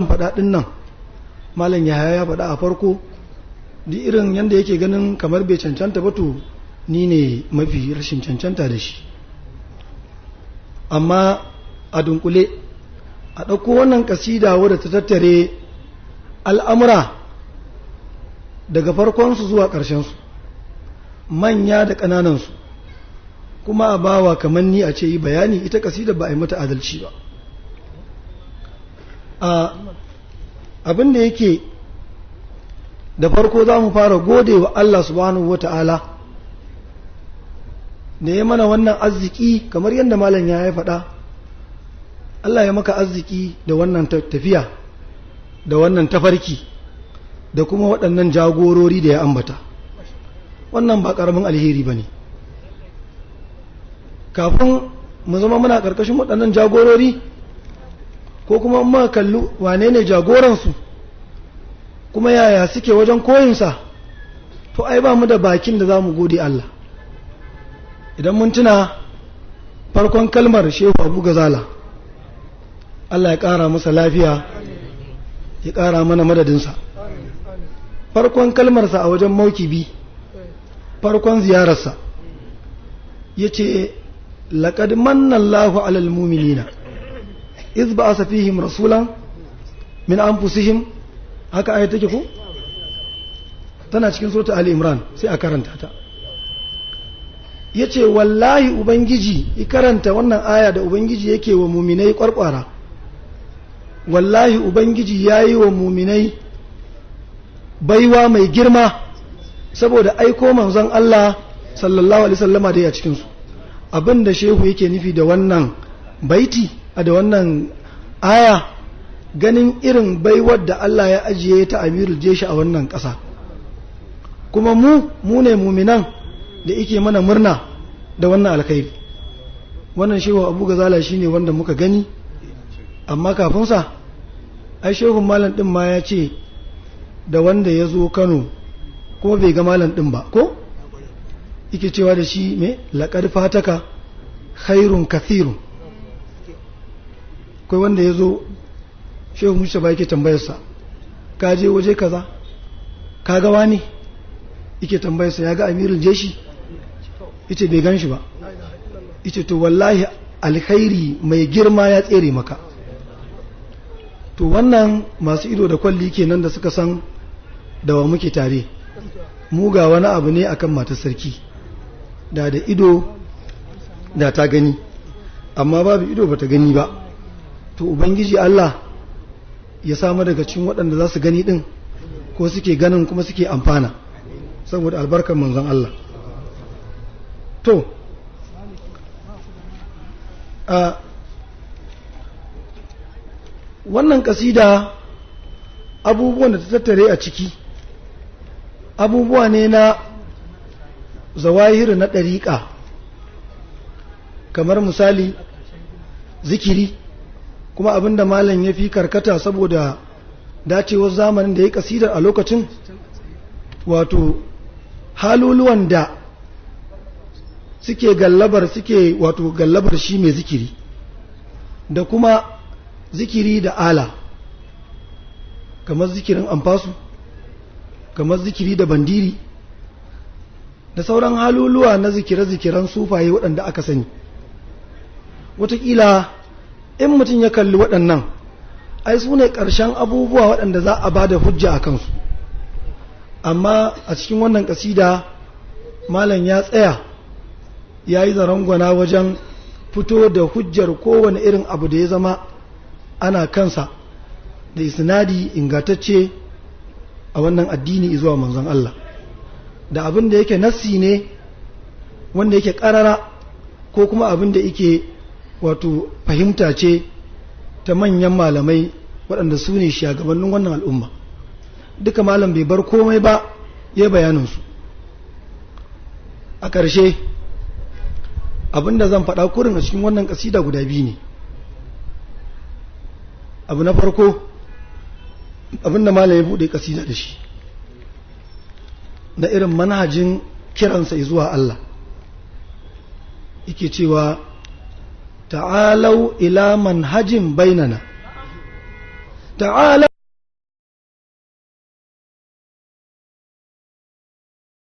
Faɗa ɗin nan, Malam Yahaya ya faɗa a farko, duk irin yadda yake ganin kamar bai cancanta ba, to ni ne mafi rashin cancanta da shi. Amma a dunkule, a ɗauko wannan ƙasida wadda ta tattare al'amura daga farkonsu zuwa ƙarshensu, manya da ƙananansu, kuma a bawa kamar ni a ce yi bayani, ita ƙasida ba a yi mata adalci ba. Abin da yake da farko, za mu fara gode wa Allah Subhanahu wata'ala da ya mana wannan arziki. Kamar yadda malam ya faɗa, Allah ya maka arziki da wannan tafiya, da wannan tafarki, da kuma waɗannan jagorori da ya ambata. Wannan ba ƙaramin alheri ba ne. Kafin mu zama muna ƙarƙashin waɗannan jagorori, ko kuma muka kalli wane ne jagoransu, kuma yaya suke wajen koyinsa, to ai ba mu da bakin da za mu gode Allah. Idan mun tuna farkon kalmar Shehu Abu Gazala, Allah ya ƙara masa lafiya, ya ƙara mana madadinsa, farkon kalmarsa a wajen maukibi, farkon ziyararsa, ya ce: "لقد من الله على المؤمنين إذ بعث فيهم رسولا من أنفسهم." Haka ayat take ko? Tana cikin Surata Ali Imran, sai a karanta ta. Yace wallahi Ubangiji ya karanta wannan aya da Ubangiji yake wa muminai kwarkwara, wallahi Ubangiji yayi wa muminai baiwa mai girma saboda aiko manzon Allah sallallahu alaihi wasallama da ya cikin su. Abinda shehu yake nufi da wannan baiti, da wannan aya, ganin irin baiwar da Allah ya ajiye ta Amirul Jeshi a wannan ƙasa, kuma mu mu ne muminan da yake mana murna da wannan alkhairi. Wannan Shehu Abu Gazala shine wanda muka gani. Amma kafin sa ai shehun malam din ma ya ce da wanda ya zo Kano kuma bai ga malam din ba, ko yake cewa da shi me? "لقد فاتك خير كثير." Kai wanda ya zo, Shehu Musa yake tambayarsa, "Ka je waje kaza, ka ga wani?" Yake tambayarsa ya ga Amirul Jeshi, yace bai gan shi ba. Yace to wallahi alkhairi mai girma ya tsere maka. To wannan masu ido da kwalli kenan da suka san da wa muke tare. Mu ga wani abu ne akan matar sarki, da da ido da ta gani, amma babu ido bata gani ba. To Ubangiji Allah ya samu daga cikin waɗanda za su gani ɗin, ko suke ganin kuma suke amfana, saboda albarkar manzon Allah. To a wannan kasida, abubuwan da ta tattare a ciki abubuwa ne na zawahiri na ɗariƙa, kamar misali zikiri, kuma abinda malam ya fi karkata saboda dacewar zamanin da ya kasidar a lokacin, wato haluluwan da suke gallabar, suke wato gallabar shi mai zikiri, da kuma zikiri da ala, kamar zikirin amfasu, kamar zikiri da bandiri, da sauran haluluwa na zikire-zikiren sufaye waɗanda aka sani. Wataƙila in mutum ya kalli waɗannan, ai su ne ƙarshen abubuwa waɗanda za a ba da hujja a kansu. Amma a cikin wannan ƙasida malam ya tsaya ya yi zarangwana wajen fito da hujjar kowane irin abu da ya zama ana kansa da isnadi ingantacce a wannan addini zuwa manzon Allah, da abin da yake nassi ne wanda yake karara, ko kuma abin da yake wato fahimta ce ta manyan malamai waɗanda su ne shugabannin wannan al'umma. Duka malam bai bar komai ba, ya bayaninsu. A ƙarshe, abin da zan faɗa kurin a cikin wannan ƙasida guda biyu ne. Abu na farko, abin da malam ya buɗe ƙasida da shi na irin manhajin kiransa zuwa Allah, yake cewa: "تعالوا إلى منهج بيننا Ta'ala.